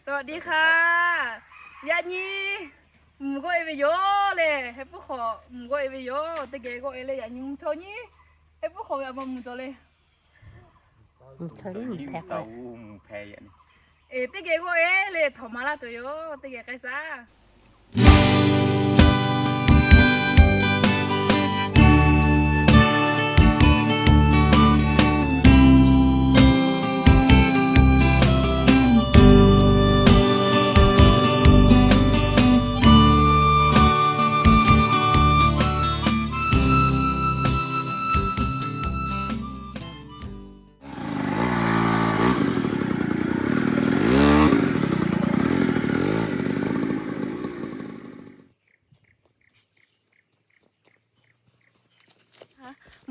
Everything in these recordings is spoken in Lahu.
สวัสดีค่ะ Yaꞈ nyi mvuhˬ g'awˆ e ve yoˬ le. Heh puiˉ hk'awꞈ mvuhˬ g'awˆ e ve yoˬ. Teˇ geh g'awˆ e le yaꞈ nyi mvuhˬ chaw nyiˉ. Heh puiˉ hk'awꞈ ve a ma mvuhˬ cawˬ le. Mvuhˬ chaw nyiˉ mvuhˬ hpehꞈ k'o, teˇ geh g'awˆ e le htawnˍ ma laˇ tuˬ yoˬ. Teˇ geh k'ai shaˍ.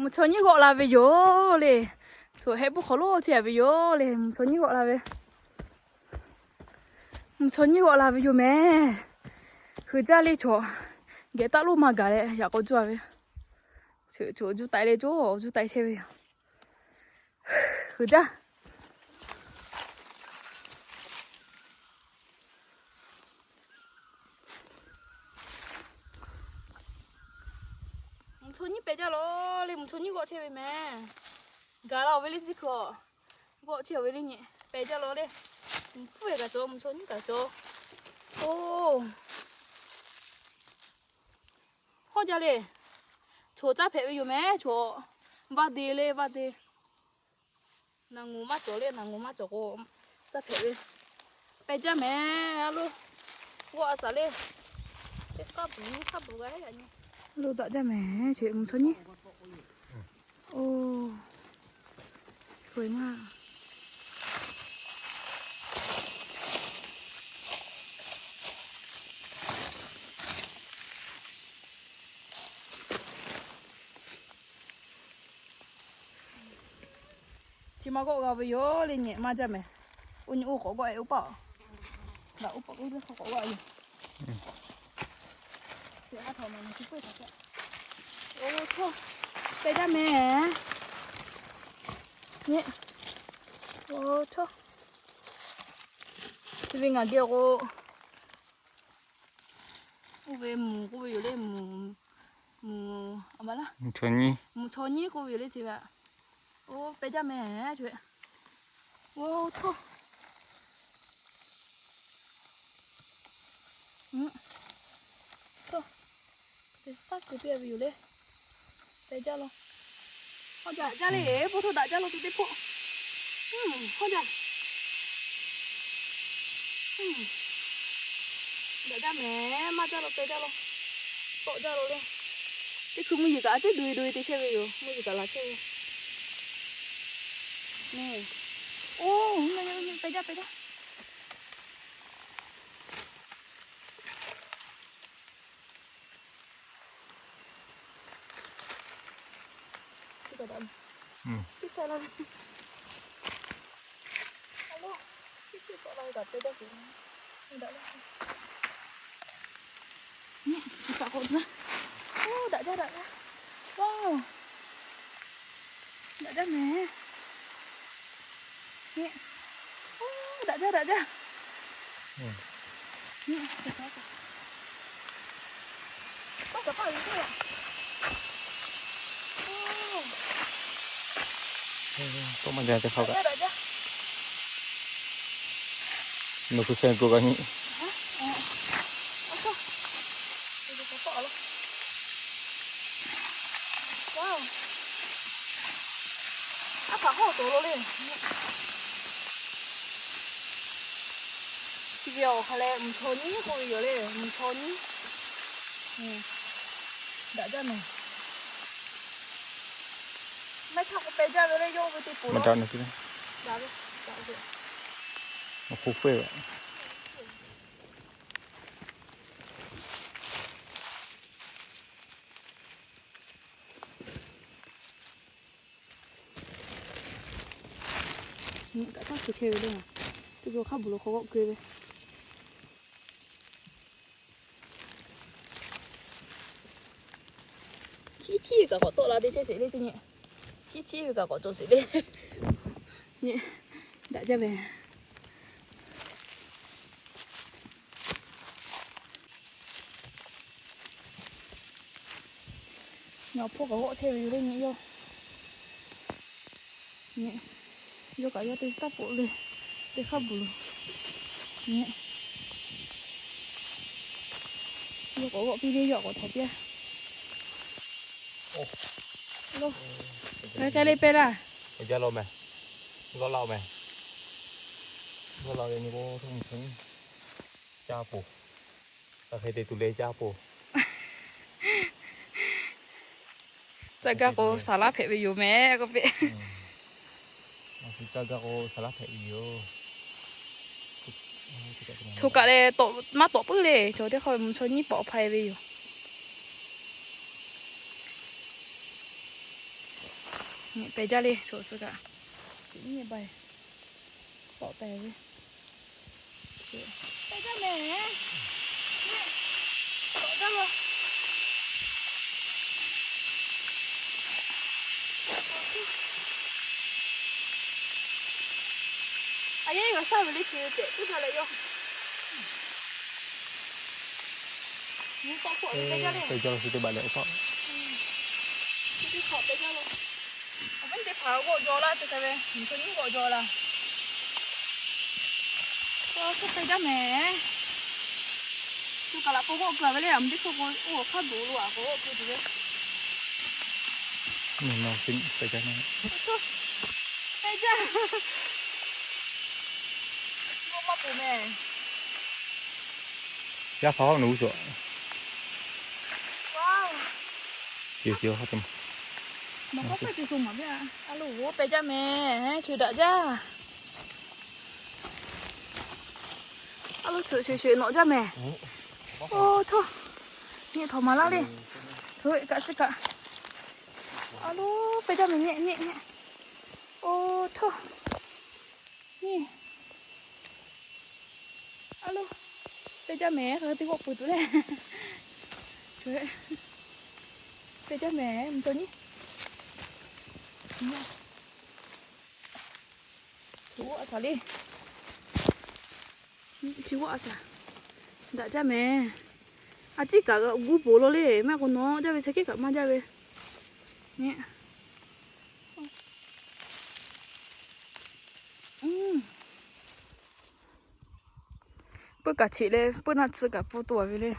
Mvuhˬ chaw nyiˉ g'awˆ la ve yoˬ le. Chaw heh puiˉ hk'awꞈ lo chehˇ ve yoˬ le. Mvuhˬ chaw nyiˉ g'awˆ la ve. Mvuhˬ chaw nyiˉ g'awˆ la ve yoˬ mehˍ. Hui jaˇ le chaw. Geh taˆ lo maˇ gaˬ leh yaꞈ k'aw juˇ a ve. Chaw juˇ taiˍ le, chaw juˇ taiˍ chehˇ ve yoˬ. Hui jaˇ. Mvuhˬ chaw nyiˉ pehˬ jaˇ law le. Mvuhˬ chaw nyiˉ g'awˆ chehˇ ve mehˍ. Gaˬ la-oˬ ve le teˇ hkui-oˬ. G'awˆ chehˇ-oˬ ve le nyi. Pehˬ jaˇ law le. Mvuhˬ hpfuhˇ ve kaꞈ cawˬ, mvuhˬ chaw nyiˉ kaꞈ cawˬ. Oˇ, hawˇ jaˇ le. Chaw caˇ hpehꞈ ve yoˬ mehˍ. Chaw vaˇ de le, vaˇ de. Naˬ ngawˬ maˇ cawˬ le, naˬ ngawˬ maˇ cawˬ k'o, caˇ hpehꞈ ve. Pehˬ jaˇ mehˍ a lo. G'awˆ a shaˍ le. Teˇ hk'aˇ bvuhˬ nyiˇ hk'aˇ bvuhˬ g'a heˆ yaꞈ nyi. Lo daꞈ jaˇ mehˍ. Chi mvuhˬ chaw nyiˉ. Oˇ, sawehˍ maˇ. Chi ma g'awˆ g'a ve yoˬ le nyi, maˇ jaˇ mehˍ. Oˇ nyi oˇ k'awꞈ g'awˆ e oˇ paˆ. Daꞈ oˇ paˆ oˇ ve hk'aw k'awꞈ g'awˆ yoˬ. Oˇ htawˇ, pehˬ jaˇ mehˍ. Nyi. Oˇ htawˇ. Chi ve ngaˬ geh k'o, oˇ ve mvuhˬ k'oˆ ve yoˬ le, mvuhˬ, mvuhˬ a ma laˇ. Mvuhˬ chaw nyiˉ k'oˆ ve yoˬ le chi ve. Oˇ, pehˬ jaˇ mehˍ chi ve. Oˇ htawˇ. Htawˇ. Te saˉ kuˬ piˇ ve yoˬ le. Pehˬ jaˇ law. Hawˇ jaˇ, daꞈ jaˇ le. Hpu htawˇ daꞈ jaˇ law, te teˇ hpoˆ. Hawˇ jaˇ. Daꞈ jaˇ mehˍ, maˇ jaˇ law, pehˬ jaˇ law. Tawˆ jaˇ law le. Teˇ hkui mvuhˇ yeˬ kaꞈ a ciˉ do e do e te chehˇ ve yoˬ. Mvuhˇ yeˬ kaꞈ laˬ chehˇ ve. Nyi. Oˇ, pehˬ jaˇ, pehˬ jaˇ. Daꞈ jaˇ, daꞈ jaˇ. Oˇ, daꞈ jaˇ mehˍ. Oˇ, daꞈ jaˇ, daꞈ jaˇ. Tawˆ maˇ jaˇ teˇ hk'aˇ kaꞈ. Nawˬ hpu seh k'o kaꞈ nyi. Aˉ hkaꞈ hawˇ cawˬ lo le. Chi ve awˬ hk'aˬ leh mvuhˬ chaw nyiˉ k'oˆ ve yoˬ le, mvuhˬ chaw nyiˉ. Daꞈ jaˇ mehˍ. Mehˆ hk'aˇ k'o pehˬ jaˇ ve le, yawˇ ve teˇ poˬ daꞈ ve, daꞈ ve. Kaꞈ shaˉ kuˬ chehˇ ve le. Teˇ g'aˇ hk'a bvuhˬ lo hk'aw g'awˆ keu ve. Chiˉ chiˉ ve kaꞈ k'awꞈ tawˆ la te chehˇ sheˍ le, cuˇ nyi. Chiˉ chiˉ ve kaꞈ k'awꞈ cawˬ sheˍ le. Nyi, daꞈ jaˇ ve. Nyi awˬ hpawˇ kaꞈ g'awˆ chehˇ ve yoˬ le nyi yawˇ. Nyi, yawˇ kaꞈ yawˇ teˇ taˇ poꞈ le, teˇ hk'aˇ bvuhˬ loˬ. Nyi, yawˇ k'awꞈ g'awˆ piˇ le, yawˇ k'awꞈ htaꞈ piˇ. Lo, ka le pehˇ laˇ. Jaˇ law meh. G'awˆ laˇ meh. G'awˆ laˇ ve nyi k'o, caˇ poˬ. Hk'e te tuˬ le caˇ poˬ. Caˇ gaˇ k'o saˍ laˉ hpehꞈ ve yoˬ meh k'oˆ piˇ. Caˇ gaˇ k'o saˍ laˉ hpehꞈ ve yoˬ. Choˬ kaꞈ leh maˇ tawꞈ puiˉ le, chaw teˇ hk'aˇ mvuhˇ chaw nyiˉ pawꞈ hpaˇ ve yoˬ. Pehˬ jaˇ le, chaw suh kaꞈ. Nyiˇ baˬ tawꞈ tehˬ ve. Pehˬ jaˇ mehˍ. Tawꞈ jaˇ lo. A yehˉ g'a shaˉ ve le chi cehꞈ tuˉ jaˇ leh yawˇ. Nyi tawˆ k'oˆ ve pehˬ jaˇ le. Pehˬ jaˇ lo chi teˇ baˬ leh k'oˆ. Chi teˇ hk'awꞈ pehˬ jaˇ lo. Awˬ viˉ teˇ hpaˍ g'awˆ jaw laˇ chi hk'e ve, nyi chaw nyiˉ g'awˆ jaw laˇ. K'o, k'oˆ pehˬ jaˇ mehˍ. Shu kaꞈ laꞈ k'o g'awˆ keu ve le, aˬ mvuhˇ teˇ hkui k'o, oˇ awˬ hk'aˇ duˬ lo aꞈ k'o g'awˆ keu tuˬ ve. Pehˬ jaˇ. G'awˆ maˇ poˬ mehˍ. Yaˇ hk'aw nawˬ g'uˇ suhˍ. Nawˬ k'awꞈ pehˇ te suh maˍ piˇ. A lo, pehˬ jaˇ mehˍ, choˬ daꞈ jaˇ. A lo, choˬ shoˍ shoˍ nawꞈ jaˇ mehˍ. Oˇ htoˇ, nyi htawnˍ maˍ laˇ le. Htoꞈ kaꞈ chi kaꞈ. A lo, pehˬ jaˇ mehˍ nyi nyi nyi. Oˇ htoˇ, nyi. A lo, pehˬ jaˇ mehˍ, hk'aˬ hk'e te g'awˆ peuˬ tuˬ le. Pehˬ jaˇ mehˍ, mvuhˇ chaw nyiˉ. Chi g'awˆ a shaˍ le. Chi g'awˆ a shaˍ. Daꞈ jaˇ mehˍ. A ciˉ kaꞈ gu poˬ lo le, maˇ heˆ k'o nawꞈ jaˇ ve, chi hk'e kaꞈ maˇ jaˇ ve. Nyi. Peuˇ kaꞈ cheꞈ leh, peuˇ naˆ tsuhˇ kaꞈ pfuhˇ tuˬ a ve le.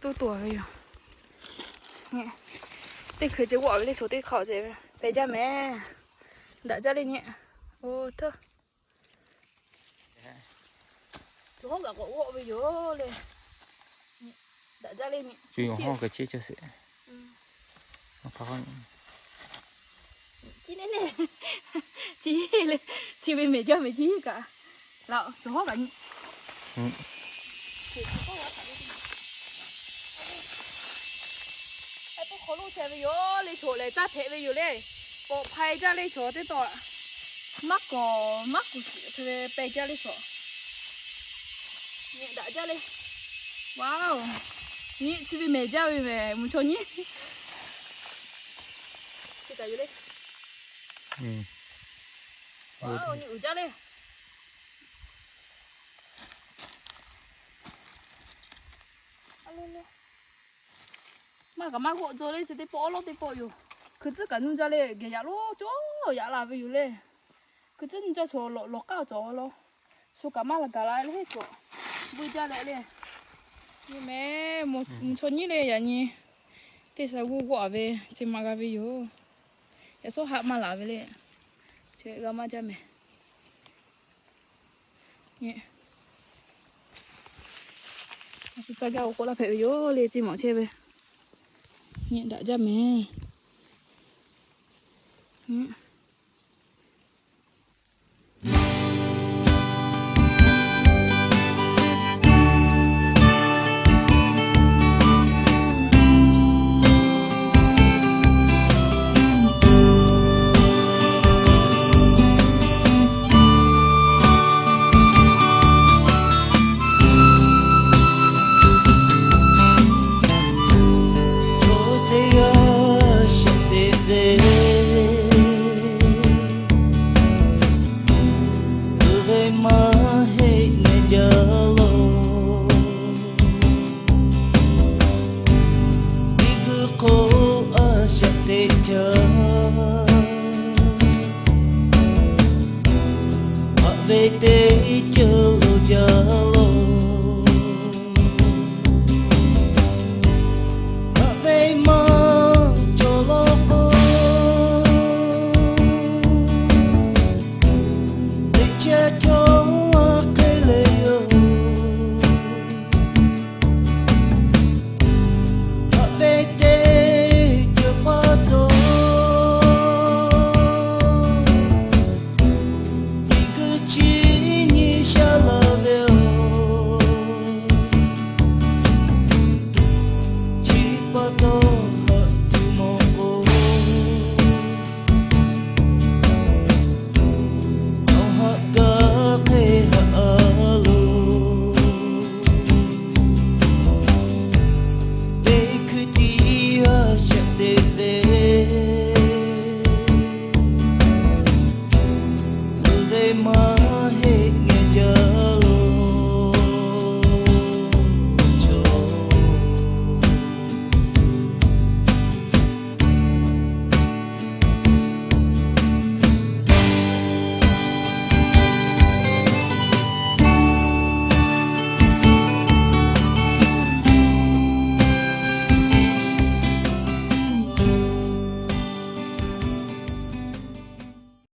Tuˉ tuˬ a ve yoˬ. Teˇ hkui ceh g'awˆ ve le, chaw teˇ hk'aˇ ceh ve. Pehˬ jaˇ mehˍ. Daꞈ jaˇ le nyi. Oˇ htoˇ, chaw hawˉ kaꞈ k'awꞈ g'awˆ ve yoˬ le. Daꞈ jaˇ le nyi. Chi hawˉ kaꞈ cheˇ caˇ sheˍ. Chi le, chi ve mehˍ jaˇ mehˍ chi kaꞈ. Laꞈ, chaw hawˉ kaꞈ nyi. Hk'aw lo chehˇ ve yoˬ le, chaw lehˬ caˇ hpehꞈ ve yoˬ le. K'awꞈ hpae jaˇ le chaw teˇ taw. Maˇ kawˍ maˇ kuˬ shiˍ hk'e ve pehˬ jaˇ le chaw. Nyi daꞈ jaˇ le. Wow. Nyi chi ve mehˍ jaˇ ve mehˍ, mvuhˇ chaw nyiˉ. Chi kaꞈ yoˬ le. Wow, nyi uiˍ jaˇ le. Maˇ kaꞈ maˇ g'awˆ tcuh le, chi teˇ pawˆ awˉ lawˉ teˇ pawˆ yoˬ. Hkui tcuhˉ kaꞈ nuˇ jaˇ le, geh yaꞈ lonˉ cawˬ yaꞈ la ve yoˬ le. Hkui tcuhˉ nuˇ jaˇ chaw lawꞈ lawꞈ k'aˉ cawˬ law. Shu kaꞈ maˇ la gaˬ la le, cawˬ buiˇ jaˇ leh le. Nyi mehˍ, mvuhˇ chaw nyiˉ le yaꞈ nyi. Teˇ sha g'uˇ g'awˆ a ve chi ma g'a ve yoˬ. Yaꞈ shawˉ haˆ maˇ laˬ ve le. Chi g'a maˇ jaˇ mehˍ. Shu caˇ gaˇ k'o k'oˆ laˇ hpehꞈ ve yoˬ le, chi mawˬ chehˇ ve. Nyi daꞈ jaˇ mehˍ.